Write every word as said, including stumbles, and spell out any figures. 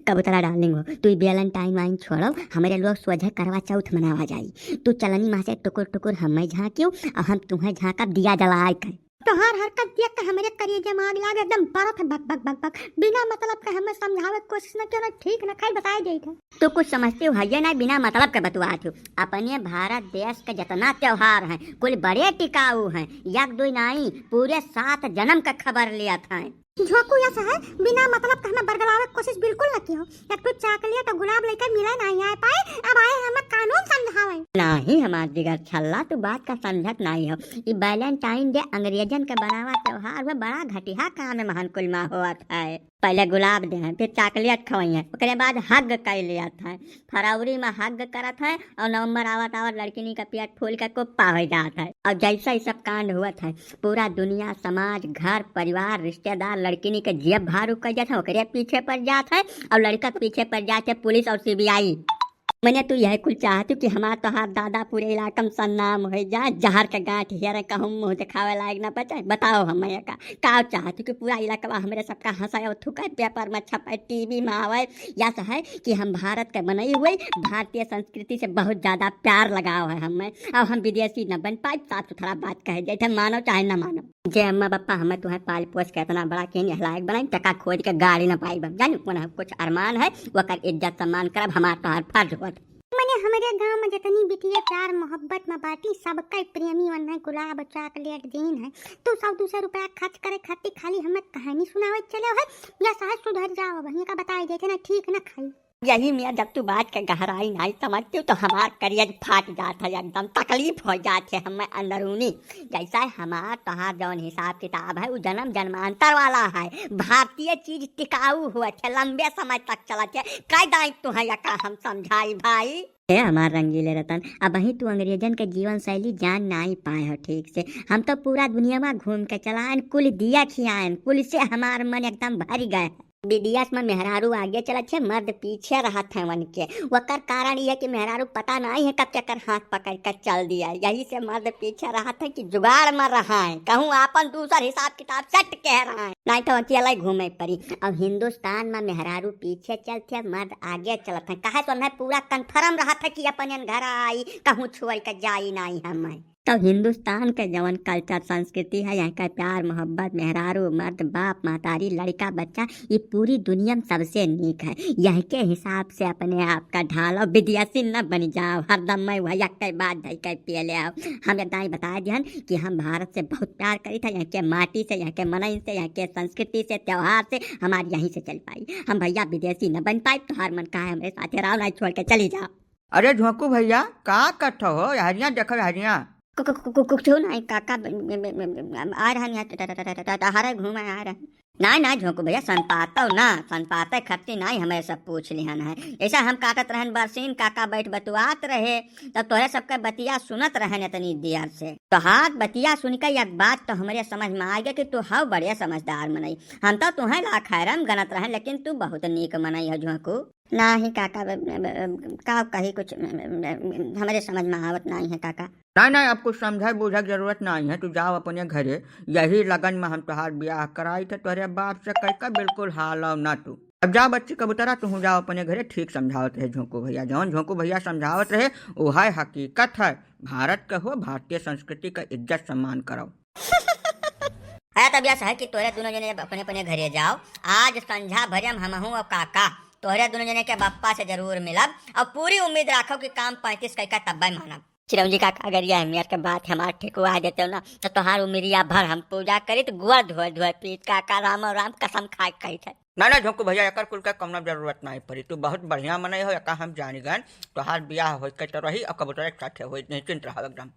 कबूतरा डार्लिंग हो, तू ई वैलेंटाइन वाइन छोड़ो, हमरे लोग सोझे करवा चौथ मनावा जाई। तू चलनी माँ से टुकुर टुकुर हमें झाँकियो और हम तुम्हें झाँकब दिया जलाए के। तोहार हरकत देख के हमरे करेजे में आग लागे, एकदम बरत है बक बक बक बक। बिना मतलब के हमें समझावे के कोशिश न कियो, ना ठीक न खाई बताए देत है। तू कुछ समझते हो है ये ना, बिना मतलब के बतुआत हो। अपने भारत देश के जितना त्योहार हैं कुल बड़े टिकाऊ हैं, एक दो नाई पूरे सात जन्म का खबर लियत हैं। झोंकू यस है, बिना मतलब के हमें बरगलावे के कोशिश बिल्कुल न कियो। एक ठो चॉकलेट और गुलाब लेकर मिले नाहीं आए पाए, अब आए हमें कानून समझावे। नाहीं हमार जिगर छल्ला, तू बात का समझत नाहीं हो। ई वैलेंटाइन डे अंग्रेजन के बनावा त्योहार हुआ, बड़ा घटिया काम है महन कुल मा होत है। पहले गुलाब दे हैं, फिर चॉकलेट खवाई हैं, ओकरे बाद हग कर लियत हैं। फरवरी में हग करत हैं और नवंबर आवत आवत लड़किनी का पेट फूल के कुप्पा हो जात है। और जैसा ही सब कांड हुआ था, पूरा दुनिया, समाज, घर, परिवार, रिश्तेदार लड़किनी के जेब भारू कर जात है, ओकरे पीछे पड़ जात है और लड़का के पीछे पड़ जात है पुलिस और सीबीआई। मने तू यह कुल चाहत हो कि हमार तोहार दादा पूरे इलाका में सन्नाम हो जाए, जहर के गांठ हेरे कहूँ मुंह दिखावे लायक ना बचे? बताओ हमें का, का चाहत हो कि पूरा इलाका हमरे सबका हंसाए और थुकाए, पेपर में छपाए, टीवी में आवे? यस है कि हम भारत के बनई हुए, भारतीय संस्कृति से बहुत ज्यादा प्यार लगाव है हमें, और हम विदेशी न बन पाए, साफ सुथरा बात कहे जाए, मानो चाहे न मानो। जे अम्मा पापा हमें तुम्हें पाल पोस के इतना बड़ा के नहीं लायक बनाई, टका खोज के गाड़ी न पाई बन, जानी कौन है, कुछ अरमान है, वकर इज्जत सम्मान करब, हमार तोहार फर्ज होत। मने हमरे गांव में जितनी बिटिया प्यार मोहब्बत में बाटी, सबका प्रेमी वन्ने गुलाब चॉकलेट दीन है। तू सौ दो सौ रुपया खर्च करे खातिर खाली हमें कहानी सुनावे चले है, या शायद सुधर जाओ, भैया का बताए देते ना, ठीक ना खाई। यही में जब तू बात के गहराई नाहीं समझती तो हमार करेज फाट जात है, एकदम तकलीफ हो जात है हमें अंदरूनी। जैसा है हमार तोहार जौन हिसाब किताब है, उ जन्म जन्मांतर वाला है। भारतीय चीज टिकाऊ हुआ थे, लंबे समय तक चलत है। कई दाई तुहे यका हम समझाई भाई। ए हमार रंगीले रतन, अबहीं तू अंग्रेजन के जीवन शैली जान नाई पाए हो ठीक से। हम तो पूरा दुनिया में घूम के चलाएन, कुल दिया खियाएन, कुल से हमार मन एकदम भर गए। विदेश में मेहरारू आगे चलत है, मर्द पीछे रहत है वन के। वकर कारण यह कि मेहरारू पता नाई है कब चक्कर हाथ पकड़ कर चल दिया, यही से मर्द पीछे रहत है कि जुगाड़ में रहा है, कहूँ आपन दूसर हिसाब किताब सेट कह रहा है, नाई तो अकेला ही घूमे पड़ी। अब हिंदुस्तान में मेहरारू पीछे चलत है, मर्द आगे चलत है, काहे सो हमें पूरा कन्फर्म रहत है कि अपन घर आई, कहूँ छोड़ के जाई नाई हमें। तो हिंदुस्तान के जवन कल्चर संस्कृति है, यहाँ का प्यार मोहब्बत, मेहरारू मर्द, बाप महतारी, लड़का बच्चा, ये पूरी दुनिया में सबसे नीक है। यह के हिसाब से अपने आप का ढालो, विदेशी न बन जाओ। हरदम मैं वह यक्के बात धई के पिए ले आओ। हम एक दाई बता दिहन कि हम भारत से बहुत प्यार करी था, यहाँ के माटी से, यहाँ के मनई से, यहाँ के संस्कृति से, त्योहार से, हमार यहीं से चल पाई। हम भैया विदेशी न बन पाई, तोहार मन का है हमरे साथे रहो, नहीं छोड़ के चली जाओ। अरे झोंकू भैया, का करत हो? हरिया देखो, हरिया। कु-, कु-, कु-, कु-, कुछ नहीं काका, ब-, ब-, ब-, ब-, ब-, आ रहन यहाँ, ट-, ट-, हरे घूमे आ रहन। नाई, नाई झोंकू भैया, सनपातो ना, सनपाते खत्ती नाई, हमें सब पूछ लिहन है। ऐसा हम काटत रहन बरसीन, काका बैठ बतुआत रहे, तब तोहरे सबके बतिया सुनत रहन इतनी देर से। तोहार बतिया सुन के एक बात तो हमरे समझ में आ गया कि तू हव बड़े समझदार मनई। हम तो तुहें लाखैरम गनत रहन, लेकिन तू बहुत नीक मनई हो झोंकू। नाही काका, ब-, ब-, ब-, का कही, कुछ, ब-, ब-, ब-, हमरे समझ में आवत नाही है काका। नाही, नाही, अब कुछ समझे बूझे के जरूरत नाही है, तू जाओ अपने घरे। यही लगन में हम तोहार बियाह कराई थे तोहरे बाप से कह के, बिल्कुल हालो ना तू। अब जाओ बच्ची कबूतरा, तू जाओ अपने घरे, ठीक समझावत रहे झोंकू भैया, जौन झोंकू भैया समझावत रहे, वो है हकीकत है। भारत के हो, भारतीय संस्कृति का इज्जत सम्मान करो। है तब यस है कि तोरे दोनों जने अब अपने अपने घरे जाओ। आज संझा भरे में हमहूँ और काका तोहरे दोनों जने के बप्पा से जरूर मिलब और पूरी उम्मीद राखो कि काम पैंतीस कई का तब्बे मानब। चिरौंजी काका, अगर ये अहमियत के बात हमार ठेकुआ देते हो ना, तो तोहार उमिरिया भर हम पूजा करी, तो गुआ धोए धोए पीत काका, राम और राम कसम खाए के कही थे। ना, ना, झोंकू भैया, एकर कुल के कौनो जरूरत नहीं पड़ी। तू बहुत बढ़िया मनई हो, एका हम जानी गन। तोहार बियाह होई के तो रही और कबूतरे के साथे होई, निश्चिंत रहो एकदम।